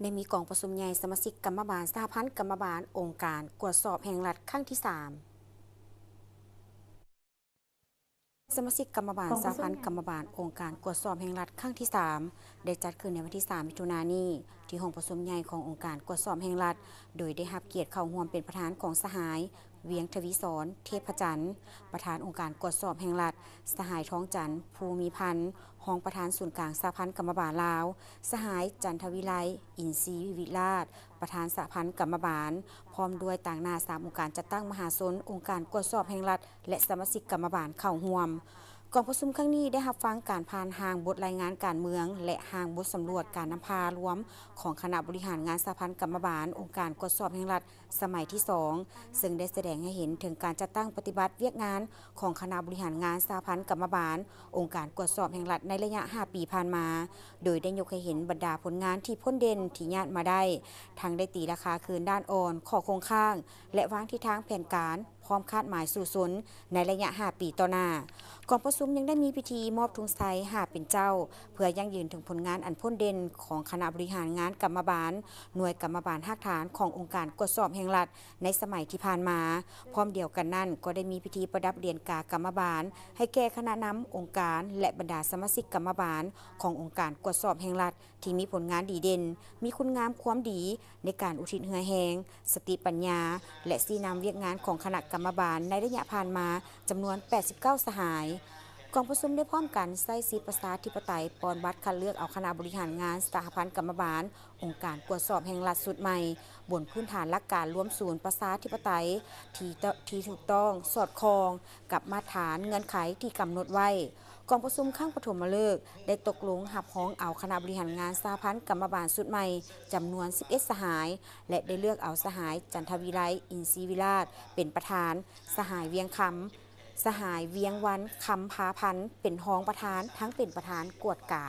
ໄດ້ມີກອງປະຊຸມໃຫຍ່ສະມາຊິກກຳມະບານສະຫະພັນກຳມະບານອົງການກວດສອບແຫ່ງລັດຄັ້ງທີສາມ. ສະມາຊິກກຳມະບານສະຫະພັນກຳມະບານອົງການກວດສອບແຫ່ງລັດຄັ້ງທີສາມ ໄດ້ຈັດຂຶ້ນໃນວັນທີສາມ ມິຖຸນານີ້ ທີ່ຫ້ອງປະຊຸມໃຫຍ່ຂອງອົງການກວດສອບແຫ່ງລັດ ໂດຍໄດ້ຮັບກຽດເຂົ້າຮ່ວມເປັນປະທານຂອງສະຫາຍ ວຽງທະວີສອນ ເທບພະຈັນ ປະທານອົງການກວດສອບແຫ່ງລັດ, ສະຫາຍ ທອງຈັນ ພູມີພັນ ຮອງປະທານສູນກາງສະຫະພັນກຳມະບານລາວ, ສະຫາຍ ຈັນທະວິໄລ ອິນຊີວິລາດ ປະທານສະຫະພັນກຳມະບານ ພ້ອມດ້ວຍຕາງໜ້າສາມອົງການຈັດຕັ້ງມະຫາຊົນ, ອົງການກວດສອບແຫ່ງລັດ ແລະ ສະມາຊິກກຳມະບານເຂົ້າຮ່ວມ. ກອງປະຊຸມຄັ້ງນີ້ໄດ້ຮັບຟັງການຜ່ານຮ່າງບົດລາຍງານການເມືອງ ແລະ ຮ່າງບົດສຳຫຼວດການນຳພາລວມຂອງຄະນະບໍລິຫານງານສະຫະພັນກຳມະບານອົງການກວດສອບແຫ່ງລັດ ສະໄໝທີສອງ ເຊິ່ງໄດ້ສະແດງໃຫ້ເຫັນເຖິງການຈັດຕັ້ງປະຕິບັດວຽກງານຂອງຄະນະບໍລິຫານງານສະຫະພັນກຳມະບານອົງການກວດສອບແຫ່ງລັດໃນໄລຍະຫ້າປີຜ່ານມາ, ໂດຍໄດ້ຍົກໃຫ້ເຫັນບັນດາຜົນງານທີ່ພົ້ນເດັ່ນທີ່ຍາດມາໄດ້, ທັງໄດ້ຕີລາຄາຄືນດ້ານອ່ອນ, ຂໍ້ຄົງຄ້າງ ແລະ ວາງທິດທາງແຜນການ ພ້ອມຄາດໝາຍສູ້ຊົນໃນໄລຍະຫ້າປີຕໍ່ໜ້າ. ກອງປະຊຸມຍັງໄດ້ມີພິທີມອບທຸງໄຊຫ້າເປັນເຈົ້າ ເພື່ອຢັ້ງຢືນເຖິງຜົນງານອັນພົ້ນເດັ່ນຂອງຄະນະບໍລິຫານງານກຳມະບານ, ໜ່ວຍກຳມະບານຮາກຖານຂອງອົງການກວດສອບແຫ່ງລັດໃນສະໄໝທີ່ຜ່ານມາ, ພ້ອມດຽວກັນນັ້ນກໍໄດ້ມີພິທີປະດັບຫຼຽນກາກຳມະບານໃຫ້ແກ່ຄະນະນຳອົງການ ແລະ ບັນດາສະມາຊິກກຳມະບານຂອງອົງການກວດສອບແຫ່ງລັດ ທີ່ມີຜົນງານດີເດັ່ນ, ມີຄຸນງາມຄວາມດີໃນການອຸທິດເຫື່ອແຮງ, ສະຕິປັນຍາ ແລະ ຊີ້ນຳວຽກງານຂອງຄະນະກຳມະບານໃນໄລຍະຜ່ານມາ ຈຳນວນແປດສິບເກົ້າສະຫາຍ. ກອງປະຊຸມໄດ້ພ້ອມກັນໃຊ້ສິດປະຊາທິປະໄຕ ປ່ອນບັດຄັດເລືອກເອົາຄະນະບໍລິຫານງານສະຫະພັນກຳມະບານອົງການກວດສອບແຫ່ງລັດຊຸດໃໝ່ ບົນພື້ນຖານຫຼັກການລວມສູນປະຊາທິປະໄຕ ທີ່ ທີ່ຖືກຕ້ອງ, ສອດຄ່ອງກັບມາດຖານເງື່ອນໄຂທີ່ກຳນົດໄວ້. ກອງປະຊຸມຄັ້ງປະຖົມມະເລີກໄດ້ຕົກລົງຮັບຮອງເອົາຄະນະບໍລິຫານງານສະຫະພັນກຳມະບານຊຸດໃໝ່ ຈຳນວນສິບເອັດສະຫາຍ ແລະ ໄດ້ເລືອກເອົາສະຫາຍ ຈັນທະວິໄລ ອິນຊີວິລາດ ເປັນປະທານ, ສະຫາຍ ວຽງຄຳ, ສະຫາຍ ວຽງວັນ ຄຳພາພັນ ເປັນຮອງປະທານ ທັງເປັນປະທານກວດກາ.